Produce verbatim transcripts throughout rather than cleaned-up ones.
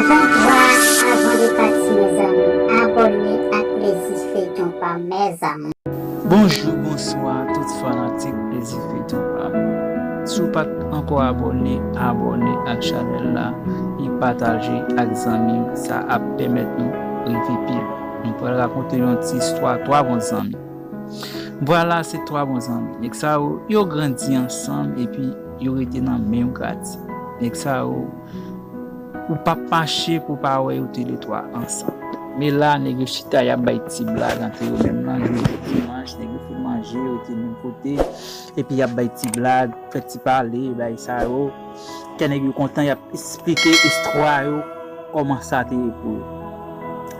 Fè yon twa avan de pati, mezanmi. Abòne ak Plezi Feyton pa m, mezanmi. Bonjou, bonswa, tout fanatik Plezi Feyton pa m. Si w pa t ankò abòne, abòne ak chanèl la e pataje ak zanmi w. Sa ap pèmèt nou rive pi lwen. Nou pral rakonte yon ti istwa twa bon zanmi. Vwala, se twa bon zanmi. Nèg sa yo, yo grandi ansanm epi yo rete nan menm katye. Nèg sa yo, ou p ap mache pou w pa wè yo toulètwa ansanm. Men la, nèg yo chita, y ap bay ti blag antre yo menm nan, jodi dimanch, nèg yo fin manje, yo rete menm kote, epi y ap bay ti blag, fè ti pale, bay sa yo. Kè nèg yo kontan, y ap esplike istwa yo, kòman sa te ye pou yo.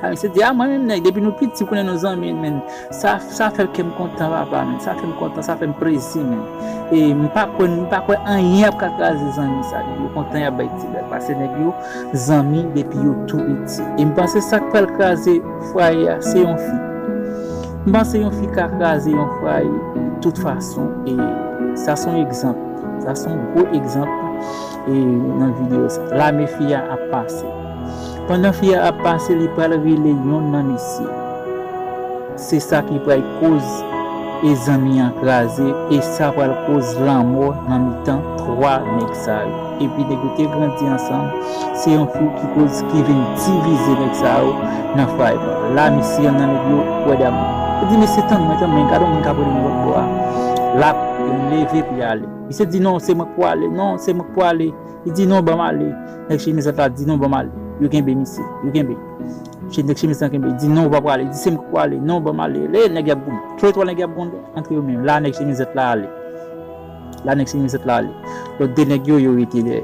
A, misye di, a, mwen menm, nèg, depi nou piti, konnen nou zanmi, men sa, sa fè kè m kontan, papa, men sa fè m kontan, sa fè m plezi, men. E m pa kwè, m pa kwè anyen ap ka kraze zanmi sa. Nèg yo kontan, y ap bay ti blag, paske nèg yo zanmi depi yo tou piti. E m panse sa k pral kraze fwaye a, se yon fi. M panse yon fi ka kraze yon fwaye tout fason, e sa se yon egzanp. Sa se yon gwo egzanp, e, nan videyo sa. Lame fi a ap pase. Pandan fi a ap pase, li pral rele yonn nan mesye. Se sa ki pral koz e zanmi an kraze, e sa pral koz lanmò nan mitan twa nèg sa yo. Epi nèg yo te grandi ansanm, se yon fi ki koz ki vin divize nèg sa yo nan fwaye. La, misye, yonn nan nèg yo wè dam nan. Li di, "Mesye, tann mwen, tann mwen, gade yon moun k ap rele m lòt bò a." L ap leve pou y ale. Misye di, "Non, se mwen k pou ale, non, se mwen k pou ale." Li di, "Non, ban m ale." Nèg chemizèt la di, "Non, ban m ale." Yo kenbe misye, yo kenbe. Che-, nèg chemiz lan kenbe, li di, "Non, ou pa pral ale." Li di, "Se mwen k pou ale." "Non, ban m ale." Lè nèg y ap gwonde, tou lè twa nèg y ap gwonde antre yo menm. La, nèg chemizèt la ale. La, nèg chemizèt la ale. Lòt de nèg yo, yo rete dèyè.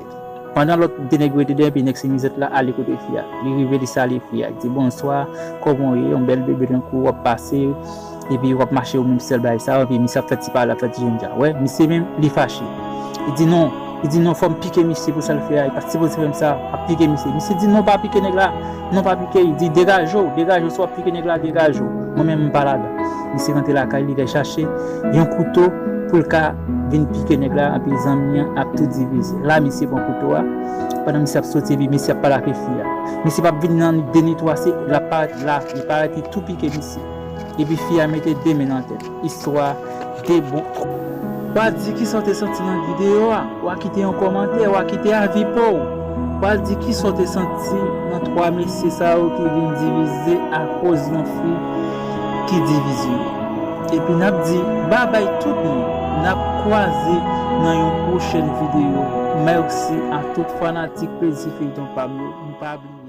Pandan lòt de nèg yo rete dèyè, epi nèg chemizèt la ale kote fi a. Li rive, li salye fi a. Li di, "Bonswa, kòman w ye? Yon bèl bebe tankou w ap pase, epi w ap mache ou menm sèl bagay sa yo, epi misye ap fè ti pale, ap fè ti jènjan." Wè, misye menm, li fache. Li di, "Non." Li di, "Non, fò m pike misye pou sa l fè a. Li pa t sipoze fè m sa, ap pike misye." Misye di, "Non, pa pike nèg la. Non, pa pike." Li di, "Degaje w, degaje w. Si w ap pike nèg la, degaje w. Mwen menm, m pa ladan." Misye rantre lakay li, li al chache yon kouto pou l ka vin pike nèg la, epi zanmi an ap tou divize. La, misye pran kouto a. Pandan misye ap soti, epi misye ap pale ak fi a. Misye p ap vin nan de ni twa, se l ap parèt la, li parèt, li tou pike misye. Epi fi a mete de men nan tèt. Istwa de bon. W a di kisa w te santi nan videyo a. W a kite yon kòmantè, w a kite avi pa w. W a di kisa w te santi nan twa mesye sa yo ki vin divize akoz yon fi ki divize yo. Epi n ap di babay tout moun. N ap kwaze nan yon pwochèn videyo. Mèsi a tout fanatik Plezi Feyton pa m yo. M pa bliye.